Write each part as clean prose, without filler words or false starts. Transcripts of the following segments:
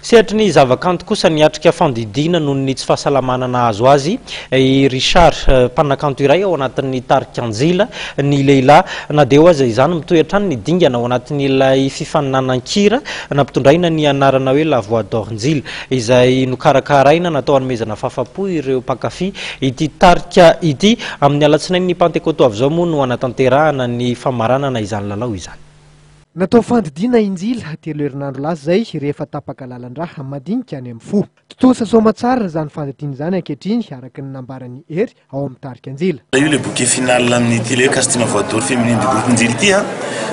Sehatry ny zavakanto kosa niatrika fandidiana noho ny tsy fahasalamana nahazo azy i Richard, mpanakanto iray ao anatin'ny tarika Njila, ny lehilahy. Na dia eo aza izany, mitohy hatrany ny dingana ao anatin'ilay fifaninanan-kira nampitondraina ny anarana hoe La Voix d'Or Njila, izay nokarakaraina natao hanomezana fahafapo ireo mpankafy ity tarika ity. Amin'ny alatsinain'ny Pantekoty ho avy izao moa no hanatanterahana ny famaranana izany lalao izany. Natao fandidiana i Njila, telo herinandro lasa izay, rehefa tapaka lalan-drà madinika any amin'ny fo. Tontosa soamatsara izany fandidiana izany ankehitriny, araka ny nambaran'i Hery ao amin'ny tarika Njila. Io ilay bouquet final amin'ity ilay hoe Casting Voix d'Or féminine du groupe Njila ity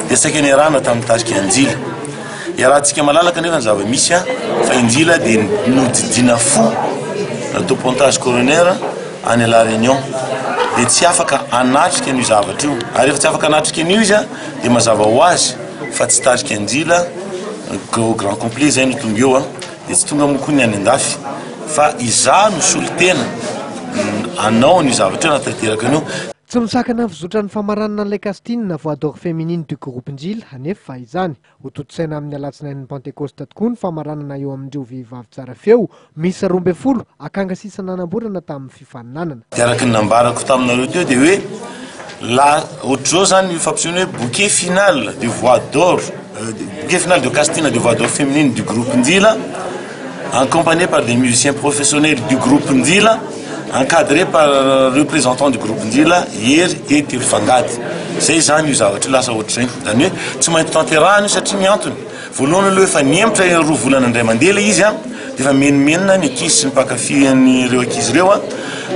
dia saika niarahana tamin'ny tarika Njila. Iarahantsika malalaka anefa ny zava-misy fa i Njila dia nodidiana fo natao pontage coronaire any La Réunion dia tsy afaka hanatrika an'io zavatra io ary rehefa tsy afaka hanatrika an'io izy dia mazava ho azy fa tsy tarika Njila au grand complet zay no tonga eo dia tsy tonga moa koa ny any an-dafy fa izaho no solontena anao an'io zavatra io hanatanteraka an'io. Tsy misakana ny fizotran'ny famaranana an'ilay casting Voix d'or féminine du groupe Njila anefa izany. Hotontosaina amin'ny alatsinain'ny Pantekosta tokoa ny famaranana eo amin'ireo vehivavy tsara feo miisa 12 akanga sisa nanamborana tamin'ny fifaninanana. Dia araka ny nambarako taminareo teo dia hoe la ohatr'izao zany ny fampisehoana hoe bouquet final de voix d'or, bouquet final de casting de voix d'or féminine du groupe Njila accompagné par des musiciens professionnels du groupe Njila encadré par représentant du groupe Njila Hery et Telofangady. Zay zany io zavatra io lasa ohatr'izay. Zany hoe tsy maintsy tanterahana io satria ny antony voalohany aloha efa nihemotra roa volana indray mandeha ilay izy an, dia efa menomenona ny ankizy sy ny mpankafy an'ireo ankizy ireo an,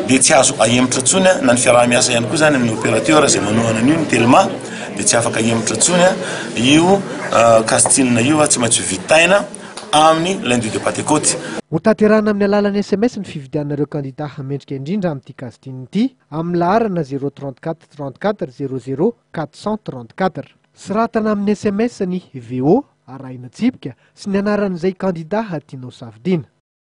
dia tsy azo ahemotra intsony an, na ny fiaraha-miasa ihany koa zany amin'ny opérateur izay manohana an'io ny Telma dia tsy afaka ahemotra intsony an, io casting io an, tsy maintsy ho vitaina amin'ny lundi de Patekoty. Hotanterahina amin'ny alalan'ny sms ny fividianana ireo kandida mendrika indrindra amin'ity casting ity, amin'ny laharana zéro 34 34 00 434. Soratana amin'ny sms ny VO, arahina tsipika, sy ny anaran'izay kandida tianao safidiana.